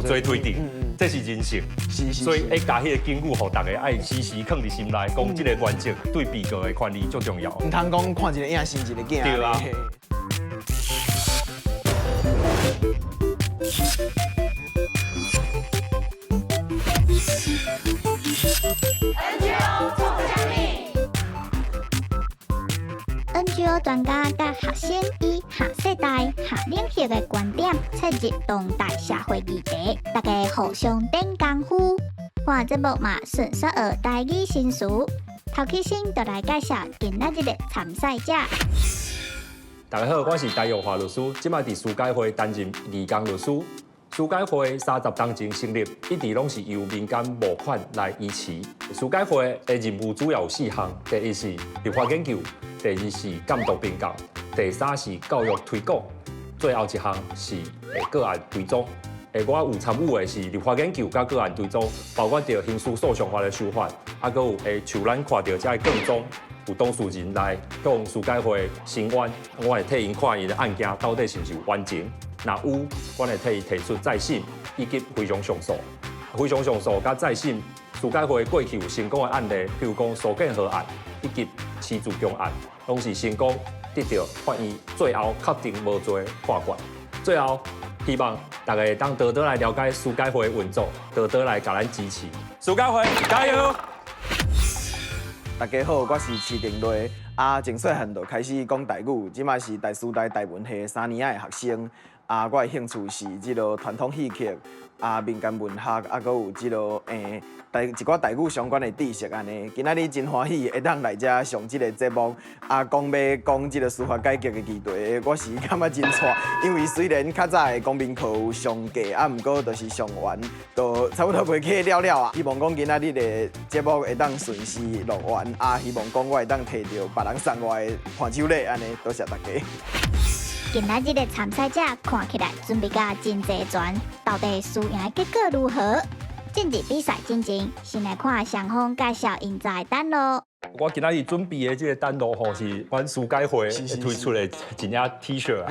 罪推定，這是人性。所以愛加彼个警語，予大家愛時時囥佇心內，講這个原則對被告的權利足重要。毋通講看一个影生一個囝。對啊。 NGO 專家佮學生以下世代、下領域的觀點切入當代社會議題，大家互相點功夫。看節目嘛，順紲學台語新詞。頭起先就來介紹今仔日的參賽者。大家好，我是戴玉華律師，這擺佇司改會擔任義工律師。司改會30冬前成立，一直攏是由民間募款來維持。司改會的任務主要有四項：第一是立法研究，第二是監督評鑑，第三是教育推廣，最後一項是個案追蹤。我有參與的是立法研究佮個案追蹤，包括著刑事訴訟法的修法，啊，閣有像咱看著這个卷宗，有當事人來向司改會申冤，我會替𪜶看𪜶的案件到底是毋是有冤情。若有，阮會替伊提出再審以及非常上訴。非常上訴佮再審，司改會過去有成功的案例，譬如講蘇建和案以及徐志強案，攏是成功得到法院最後確定無罪判決。最後，希望大家會當多多來了解司改會運作，多多來共咱支持。司改會加油！大家好，我是徐定瑞。啊，從細漢就開始講台語，這擺是台師大台文系三年仔的學生。啊，我的興趣是這个傳統戲曲、啊民間文學，啊，閣有這个台一寡台語相關的知識按呢。今仔日真歡喜會當來遮上這个節目，啊，講欲講這个司法改革的議題，我是感覺真掣，因為雖然較早的公民課有上過，啊，毋過就是上完，就差不多袂記了了啊。希望講今仔日的節目會當順時錄完，啊，希望講我會當提著別人送我的伴手禮按呢，多謝大家。今仔日的參賽者看起來準備甲真齊全，到底輸贏的結果如何？進入比賽進前，先來看雙方介紹𪜶的單路。我今仔日準備的這个單路吼，是阮司改會推出的一領 T 恤啊。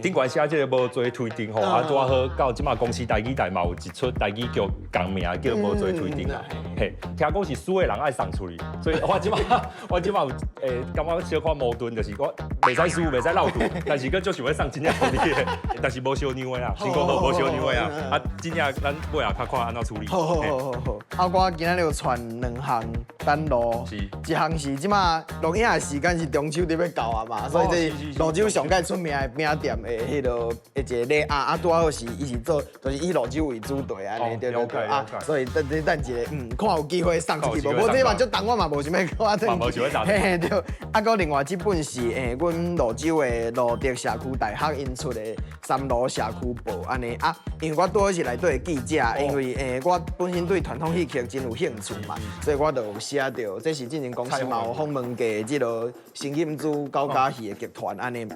頂懸寫這个無罪推定吼，啊拄好到這馬公視台語台嘛有一齣台語劇仝名叫無罪推定啊。嘿，聽講是輸的人愛送出去，所以我這馬有感覺小可矛盾，就是我袂使輸，袂使落注，但是閣足想欲送這領予你的，但是無相讓的啦，先講好無相讓的啊。啊，這領咱尾後較看按怎處理。好好好好好。啊，我今仔日有傳兩項單路，一項是這馬錄影的時間是中秋佇欲到啊嘛，所以這是蘆洲上蓋出名的餅店的彼个一个禮盒，啊，拄好是伊是做，就是以蘆洲為主題按呢，對對對啊，所以等等等一下，看有機會送出去無？無這嘛足重，我嘛無想欲看轉。嘿嘿對，啊，閣另外這本是阮蘆洲的蘆竹社區大學𪜶出的三蘆社區報按呢啊，因為我拄好是內底的記者，因為我本身對傳統戲曲真有興趣嘛，所以我就有寫著，這是之前公視嘛有訪問過這个新金珠高家戲的劇團按呢。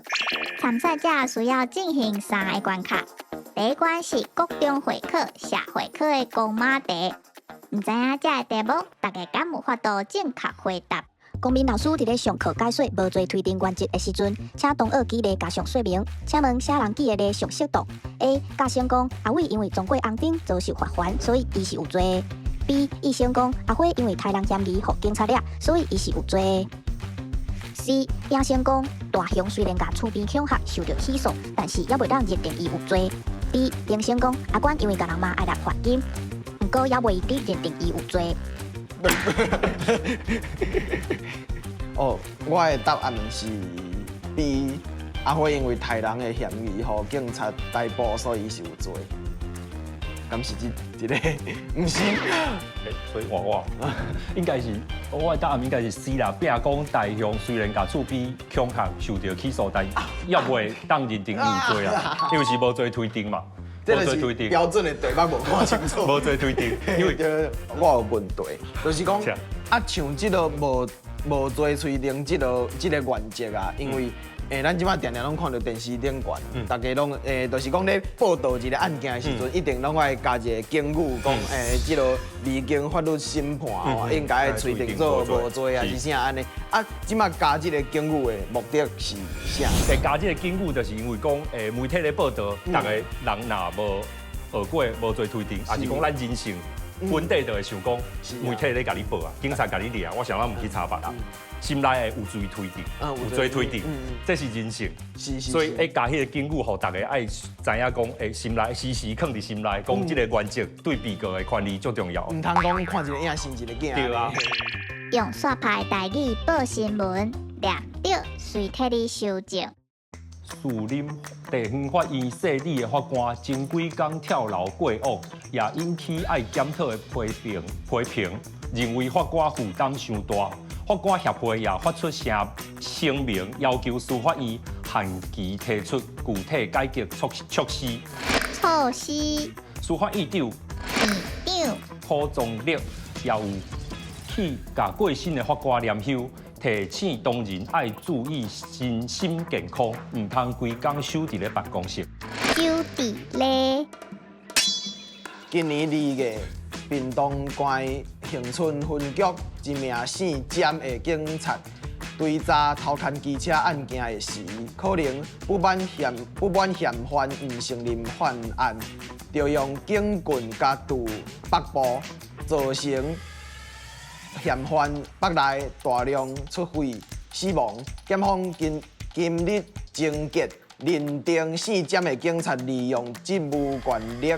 參賽者需要進行三个關卡，第一關是國中會考社會科的公馬題，毋知影這个題目，大家敢有法度正確回答？公民老師佇咧上課解說無罪推定原則的時陣，請同學舉例加上說明。請問啥人舉的例上適當？A. 甲生講阿偉因為撞過紅燈遭受罰鍰，所以伊是有罪的。B. 醫生講阿輝因為刣人嫌疑予警察掠，所以伊是有罪的。C. 丙生講大雄雖然共厝邊恐嚇受著起訴，但是猶袂當認定伊有罪。D. 丁生講阿關因為共人罵愛納罰金，毋過猶袂得認定伊有罪。哦，我的答案是 B。阿輝因為刣人的嫌疑，予警察逮捕，所以伊是有罪。敢是這這个？毋是。所以我應該是我的答案應該是 C 啦。丙講大雄雖然共厝邊恐嚇受著起訴，但猶袂當認定伊有罪啊，因為是無罪推定嘛。這就是標準的題目無看清楚。無罪推定，因為我有問題，就是講啊，像這个無罪推定這个原則啊，因為咱這擺定定攏看著電視頂懸，大家攏就是講咧報導一个案件的時陣，一定攏愛加一个警語，講這个未經法律審判哦，應該愛推定做無罪啊，是啥按呢？啊，這擺加這个警語的目的是啥？加這个警語就是因為講，媒體咧報導，逐个人若無學過無罪推定，抑是講咱人性本底就會想講，媒體咧共你報啊，警察共你掠，我啥物毋去查別人，心內會有罪推定，有罪推定，這是人性。所以會加彼個警語，予大家愛知影講，會心內時時囥佇心內，講這個原則對被告的權利足重要。毋通講看一个影生一个囝。對啊。用煞派台語報新聞，掠著隨替你修正。士林地方法院說理的法官前幾工跳樓過往，也引起愛檢討的批評。批評認為法官負擔傷大，法官協會也發出聲聲明，要求司法院限期提出具體改革措措施。措施。司法院長院長柯宗立也有去共過身的法官念修。提醒同仁愛注意身心健康，毋通規工守佇咧辦公室。守佇咧。今年二月，屏東縣恆春分局一名姓詹的警察追查偷牽機車案件的時，可能不滿嫌不滿嫌犯毋承認犯案，就用警棍共揬腹部，造成嫌犯腹內大量出血死亡。檢方今今日偵結認定姓詹的警察利用職務權力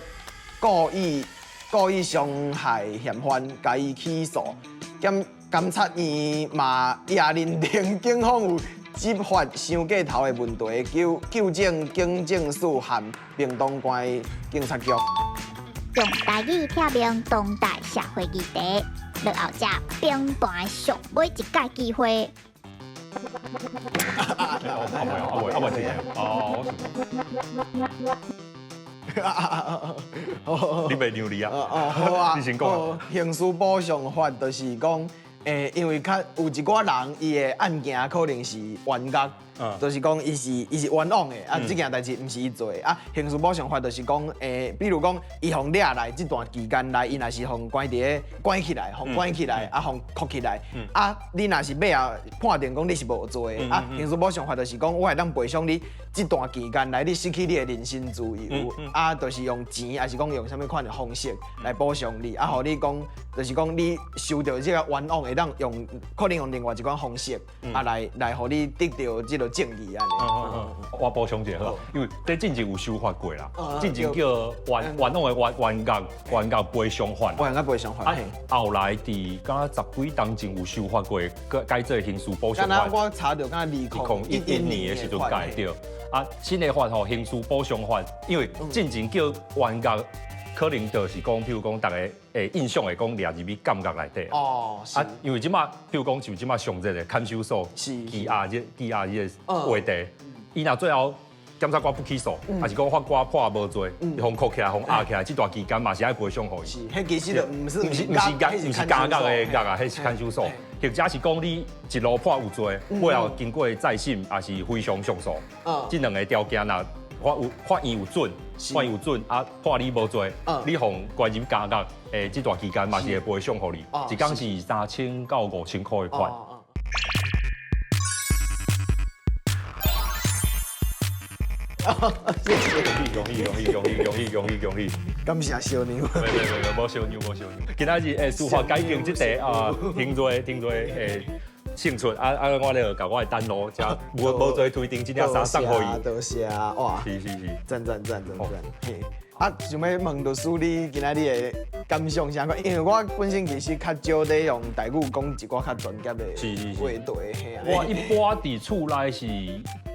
故意故意傷害嫌犯，共伊起訴。檢檢察院嘛也認定警方有執法傷過頭的問題，糾糾正警政署和屏東縣警察局。用台語聽明當代社會議題，落後者平盤上尾一擺機會。啊未啊未啊未聽哦，你袂讓你啊？哦，好啊。你先講。刑事補償法就是講，因為較有一寡人，伊的案件可能是冤獄，就是講伊是伊是冤枉的，啊，這件代誌毋是伊做的，啊，刑事補償法就是講，比如講，伊予掠來這段期間內，伊若是予關佇咧關起來，予關起來，啊，予銬起來，啊，你若是尾後判定講你是無罪的，啊，刑事補償法就是講，我會當賠償你這段期間內你失去你的人身自由，啊，就是用錢，抑是講用啥物款的方式來補償你，啊，予你講，就是講你受著這個冤枉，會當用可能用另外一款方式，啊，來來予你得著這個正義按呢。我補充一下好，因為這進前有修法過啦，進前叫冤冤枉的冤冤獄冤獄賠償法，冤獄賠償法。啊，後來佇敢十幾冬前有修法過，改做刑事補償法。我查著敢2011年的時陣改對。啊，新的法吼，刑事補償法，因為進前叫冤獄，可能就是講，譬如講，大家會印象會講掠入去監獄內底。哦，啊，因為這馬，譬如講，像這馬上熱的看守所，羈押這羈押這個話題，伊若最後檢察官不起訴，抑是講法官判無罪，予銬起來，予押起來，這段期間嘛是愛賠償予伊。是，彼其實就毋是毋是毋是監毋是監獄的獄啊，彼是看守所。或者是講你一路判有罪，尾後經過再審，抑是非常上訴，這兩个條件若法有法院有准，法院有准啊，判你無罪，你予關入監獄的這段期間嘛是會賠償予你，一工是3000到5000塊的款。謝謝。恭喜恭喜恭喜恭喜恭喜恭喜！感謝小妞。沒沒沒，無小妞無小妞。今仔日司法改革這題啊，聽做聽做勝出啊啊！我咧共我的等路，才無無罪推定，這領衫送予伊。多謝哇！是是是，讚讚讚讚讚。嘿，啊，想欲問律師你今仔日的感想啥款？因為我本身其實較少咧用台語講一寡較專業的話題。我一般佇厝內是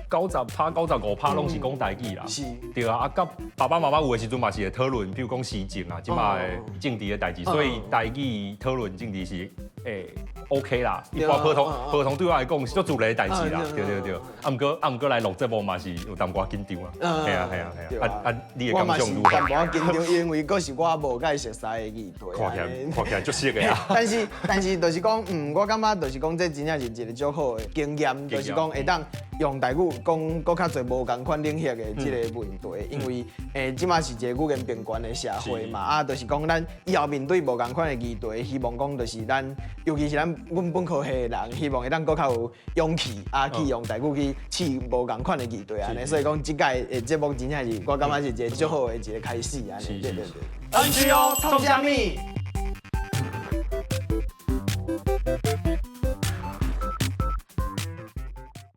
90%、95%攏是講台語啦。是。對啊，啊，佮爸爸媽媽有的時陣嘛是會討論，比如講時政啊，這馬的政治的代誌，所以台語討論政治是會 OK 啦。一般普通普通對我來講是足自然的代誌啦。對對對。啊，毋過啊毋過來錄節目嘛是有淡薄仔緊張啊。係啊係啊係啊。啊啊，你的感想如何？我嘛是淡薄仔緊張，因為閣是我無介熟悉的議題。看起來看起來足熟的啊。但是但是就是講，我感覺就是講，這真正是一個足好的經驗，就是講會當。用台語講閣較濟無仝款領域的這个問題，因為這馬是一个語言平權的社會嘛，啊，就是講咱以後面對無仝款的議題，希望講就是咱，尤其是咱阮本科系的人，希望會當閣較有勇氣啊，去用台語去試無仝款的議題按呢，所以講這屆的節目真正是我感覺是一个足好的一个開始按呢，對對對。NGO 創啥物？